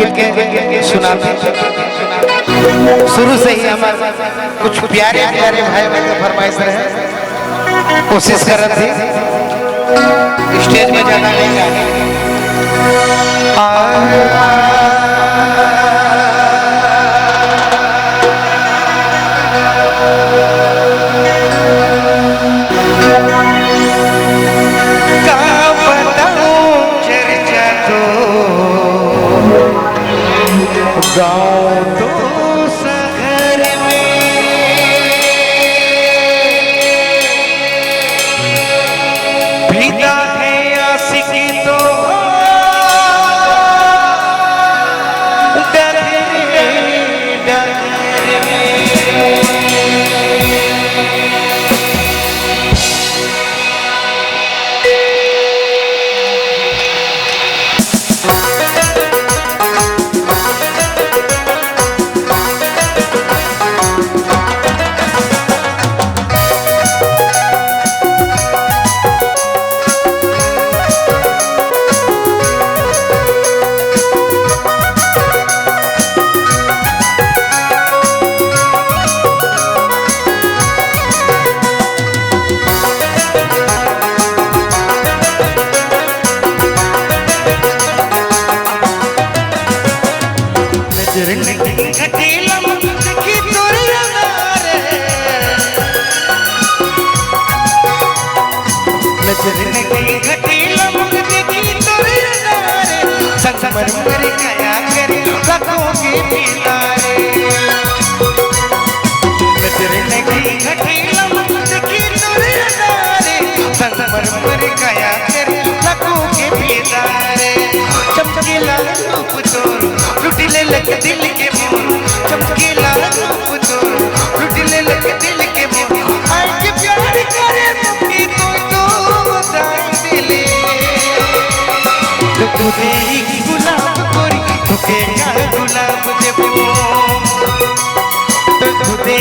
गीत के सुनाते। शुरू से ही हमारे कुछ प्यारे प्यारे भाई बहन का फरमाइश रहे, कोशिश कर रहे थे स्टेज में जाना नहीं जाना। गाँव तो शहर में भीता है आशिकी तो डर डर में। संगमरमर कया करे लाखों के पीलारे। नजर लगी घटीला देखी तोरे अदारे, संगमरमर कया करे लाखों के पीलारे। चमकीला रूप तोर लुटिले लग दिल के मोर, चमकीला रूप तोर लुटिले लग दिल के मोर। आए के प्यार करे मुकी तो दाई दिले तुझे गुलाब गोरी तुके का गुलाब देबो, तुझे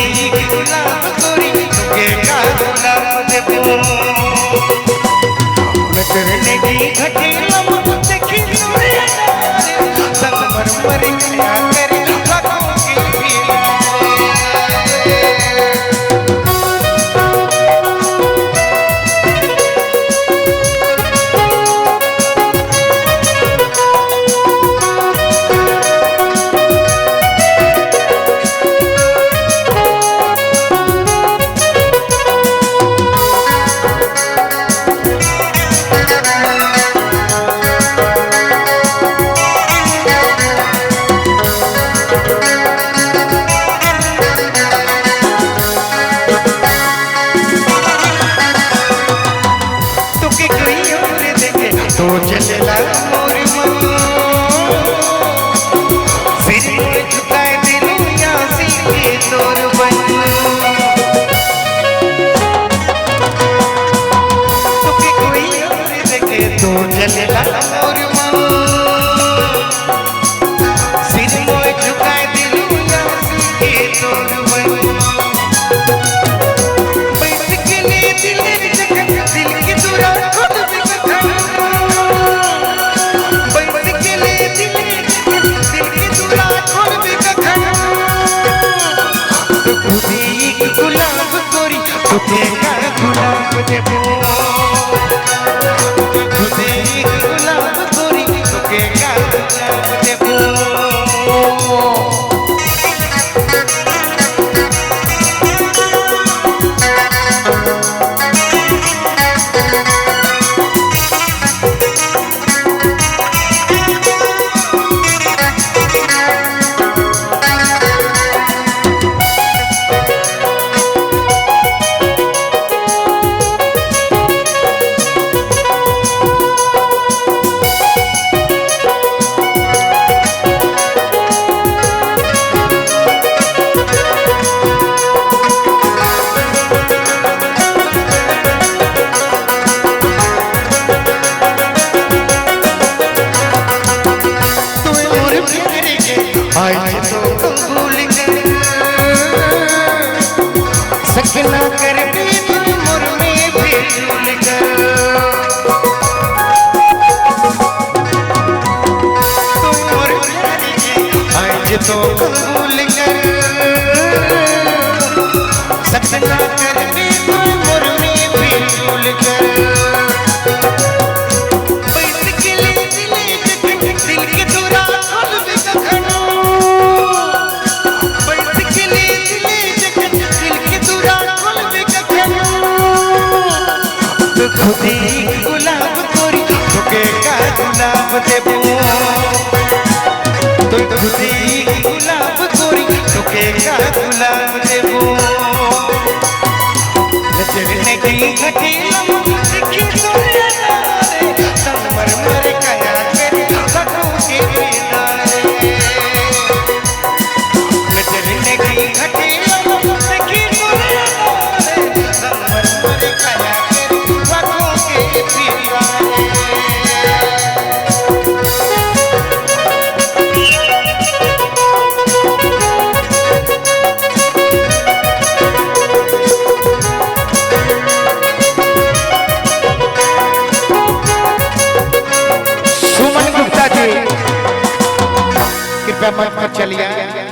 गुलाब गोरी तुके का गुलाब देबो। नजर लगी घटीला देखी तोरे अदारे, संगमरमर कया करे लाखों के पीलारे। तो चला मोर मन सिर झुकाए दिलू यासी के तोर बन। तुके कोई और देखे तो चला मोर मन सिर झुकाए दिलू यासी के तोर बन। बैठ के ले दिल जखन दिल के दूरा खुद गुलाब गोरी तुके का गुलाब देबो, तुझे गुलाब गोरी तुके का गुलाब देबो। खुदी गुलाब गोरी तोके का गुलाब देबो। तो खुदी गुलाब गोरी तोके का गुलाब देबो। नजर नहीं घटेलम देखी तोरे अदारे संगमरमर काया तेरी लाखों के बेदारे। नजर नहीं घटेलम देखी तोरे अदारे संगमरमर काया तेरी लाखों के बेदारे। सुमन गुप्ता जी कृपया मंच पर चलिए।